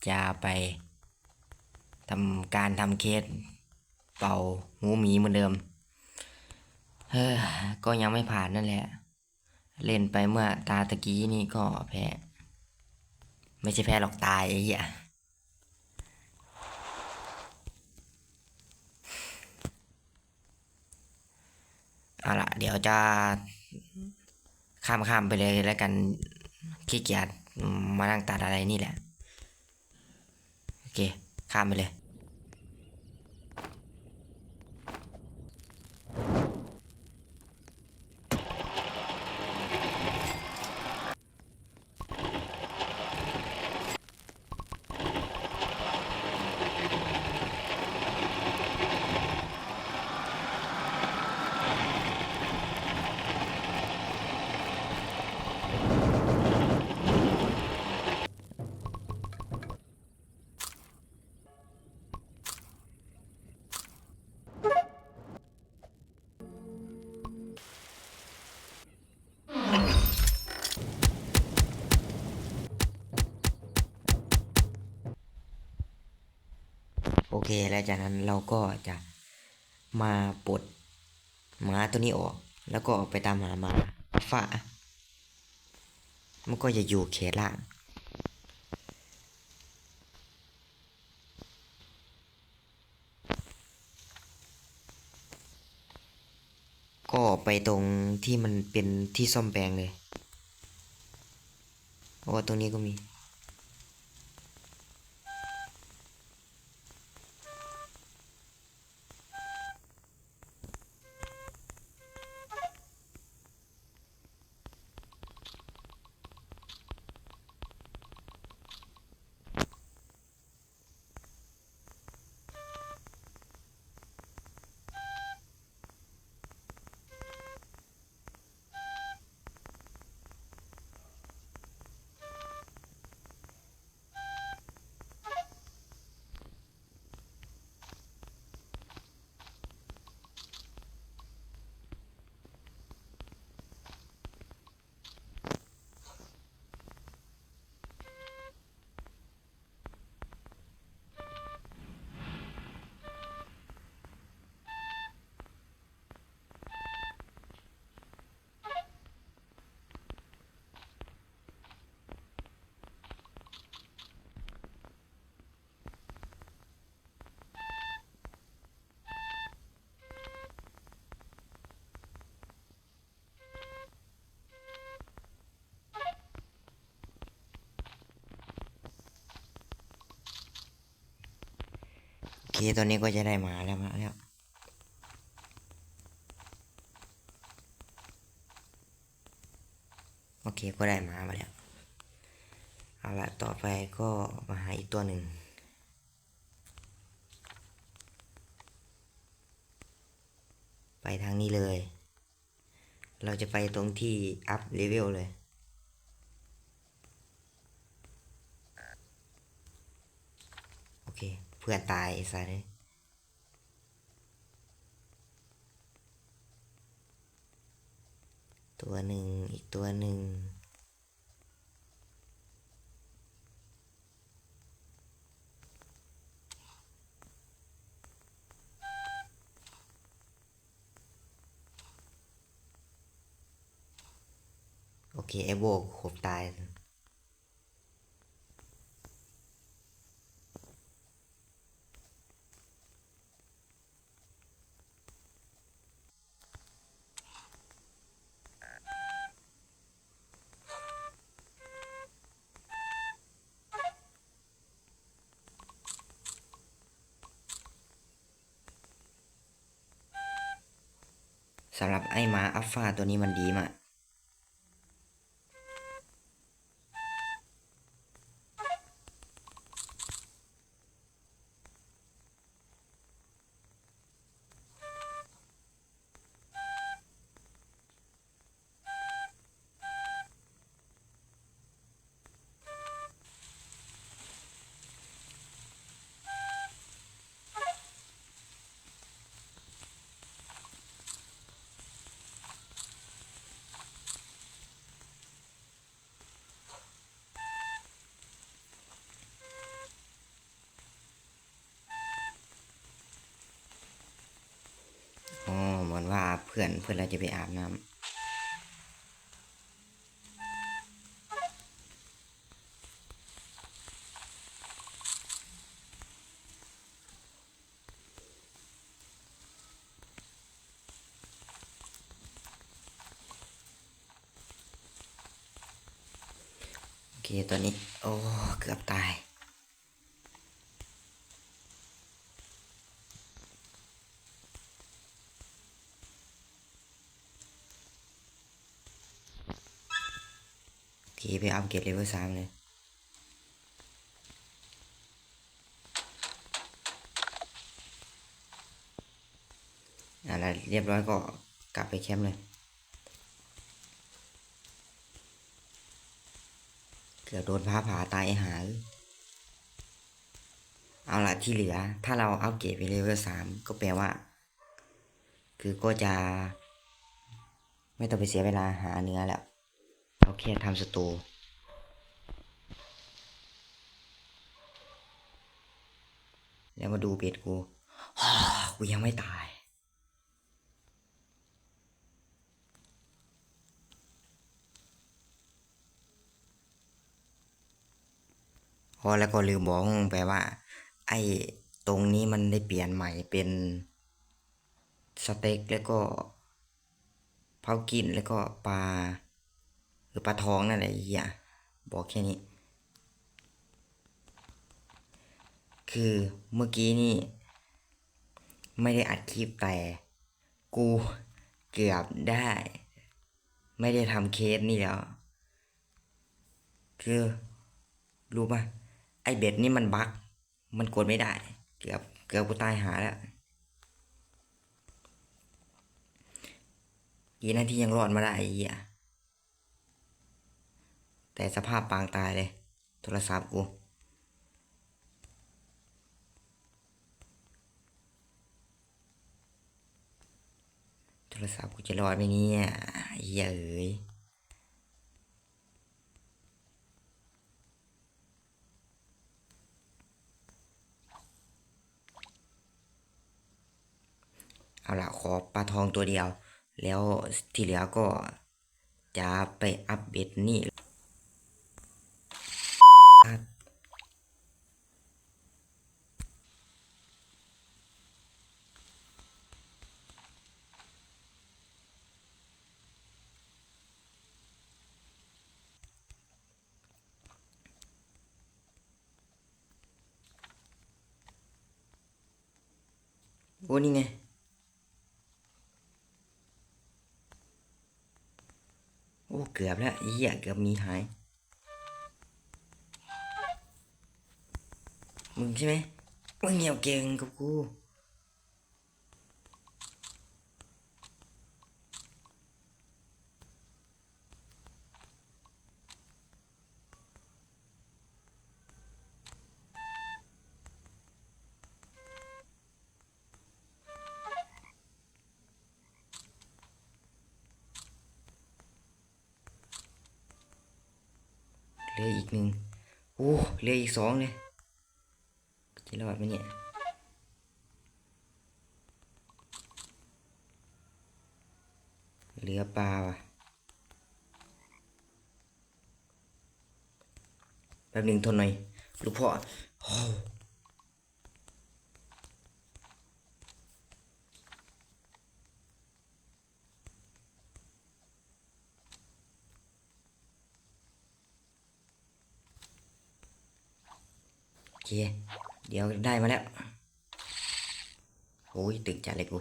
ຈະໄປທຳການທຳເຄສເປົ່າຫູໝີເໝືອນເດີມ. ເອີ ກໍຍັງໄມ່ຜ່ານນັ້ນແຫຼະ. ຫຼິ້ນໄປເມື່ອຕາຕະກີ້ນີ້ກໍແພ້. ໄມ່ໃຊ່ແພ້ຫຼອກ ຕາຍ ໄອ້ເຫຍ. ເອົາລະ ດຽວຈະຂ້າມໆໄປເລີຍລະກັນ. ຂີ້ກຽດມານັ່ງຕັດອະໄລນີ້ແຫຼະ. ໂອເຄ ຂ້າມໄປເລີຍ. ໂອເຄ ແລະ ຈາກນັ້ນເຮົາກໍຈະມາປົດໝາຕົວນີ້ອອກ ແລ້ວກໍອອກໄປຕາມຫາໝາອາຟາ. ມັນກໍຈະຢູ່ເຂດລ່າງ. ກໍໄປຕົງທີ່ມັນເປັນທີ່ສ້ອມແປງເລີຍ. ໂອ້ ຕົງນີ້ກໍມີ. ໂອເຄ ຕອນນີ້ກໍຈະໄດ້ໝາແລ້ວ ມາແລ້ວ. ໂອເຄ ກໍໄດ້ໝາມາແລ້ວ. ເອົາລະ ຕໍ່ໄປກໍມາຫາອີກຕົວໜຶ່ງ. ໄປທາງນີ້ເລີຍ. ເຮົາຈະໄປຕົງທີ່ອັບເລເວວເລີຍ. ໂອເຄ ເພື່ອນຕາຍ ໄອ້ສັດເອີຍ. ຕົວໜຶ່ງ ອີກຕົວໜຶ່ງ. ໂອເຄ ໄອ້ໂບກຄົບຕາຍ. ສຳລັບໄອ້ໝາອັບຟາຕົວນີ້ມັນດີມາກ. ໂ ພື່ອນ ເພິ່ນລະຈະໄປອາບນ້ຳ. ໂອເຄ ຕອນນີ້ ໂອ້ ເກືອບຕາຍ. ໂອເຄ ໄປອັບເກຣດເລເວນສາມເລີຍ. ອ່າ ລະລຽບຮ້ອຍກໍກັບໄປແຄມເລີຍ. ເກືອບໂດນຟ້າຜ່າຕາຍ ໄອ້ຫ່າເອີຍ. ເອົາລະ ທີ່ເຫຼືອ ຖ້າເຮົາອັບເກຣດໄປເລເວນສາມ ກໍແປວ່າ ຄືກໍຈະ ໄມ່ຕ້ອງໄປເສຍເວລາຫາເນື້ອແລ້ວ. ເອົາແຄ່ທຳສະໂຕ ແລ້ວມາດູເບັດກູ. ກູຍັງໄມ່ຕາຍ. ອໍ ແລ້ວກໍລືມບອກໄປວ່າ ໄອ້ຕົງນີ້ມັນໄດ້ປ່ຽນໃໝ່ເປັນສະເຕັກ ແລ້ວກໍ ເຜົາກິນ ແລ້ວກໍປາ ຫຼື ປາທອງນັ້ນແຫຼະ ເອີຍ ບອກແຄ່ນີ້. ຄືເມື່ອກີ້ນີ້ໄມ່ໄດ້ອັດຄລິບ ແຕ່ກູເກືອບໄດ້ ໄມ່ໄດ້ທຳເຄສນີ້ແລ້ວ. ຄື ຮູ້ປະ ໄອ້ເບັດນີ້ມັນບັກ ມັນກົດໄມ່ໄດ້. ເກືອບ ເກືອບກູຕາຍຫາແລ້ວ. ດີນະທີ່ຍັງລອດມາໄດ້ ໄອ້ເຫຍ ແຕ່ສະພາບປາງຕາຍເລີຍ ໂທລະສັບກູ. ໂທລະສັບກູຈະລອດໄໝເນຍ ໄອ້ເຫຍເອີຍ. ເອົາລະ ຂໍປາທອງຕົວດຽວ ແລ້ວທີ່ເຫຼືອກໍຈະໄປອັບເບັດນີ້. ໂອ້ ນີ້ໄງ. ໂອ້ ເກືອບແລ້ວ ເຫຍ ເກືອບໝີຫາຍ. ມຶງໃຊ່ໄໝ? ມຶງຫຽວເກັ່ງກັບກູ. ເຫຼືອອີກໜຶ່ງ. ໂອ້ ເຫຼືອອີກສອງເລີຍ. ຈະລອດໄໝນີ້? ເຫຼືອປາວ່າ. ແປັບໜຶ່ງ ທົນໜ່ອຍ ລູກພໍ່. ໂອ້. ໂອເຄ ດຽວໄດ້ມາແລ້ວ. ໂອ້ຍ ຕຶກຈັດເລີຍກູ.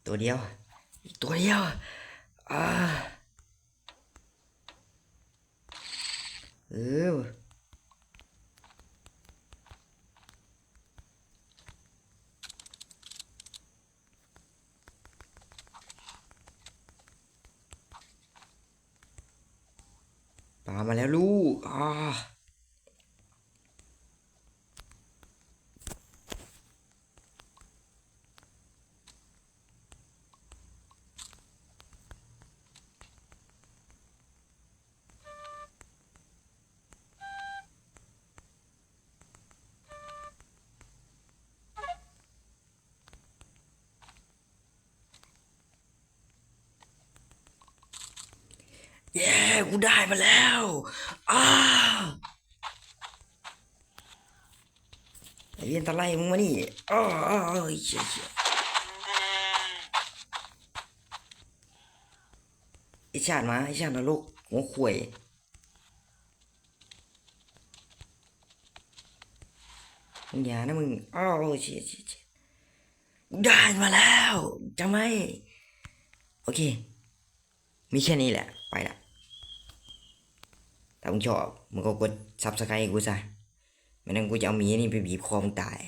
ຕົວດຽວ ອີກຕົວດຽວ. ອາ. ເອີ ປາມາແລ້ວລູກ. ອາ. ໂ ເຢ້ ກູໄດ້ມາແລ້ວ. ອ້າ ໄອ້ເວນຕາໄລ ມຶງມານີ້. ອ້າ ອ້າ ອ້າ ເຢ້ ເຢ້ ໄອ້ຊາດໝາ ໄອ້ຊາດນະລົກ ຫົວຂວາຍ ມຶງຢ່ານະມຶງ. ອ້າວ ເຊ ເຊ ເຊ ໄດ້ມາແລ້ວ ຈຳໄວ້. ໂອເຄ ມີແຄ່ນີ້ແຫຼະ ໄປລະ. ຖ້າມຶງຊອບ ມຶງກໍກົດ Subscribe ໃຫ້ກູຊະ, ແມ່ນຫຍັງກູຈະເອົາໝີນີ້ໄປບີບຄໍມຶງຕາຍ.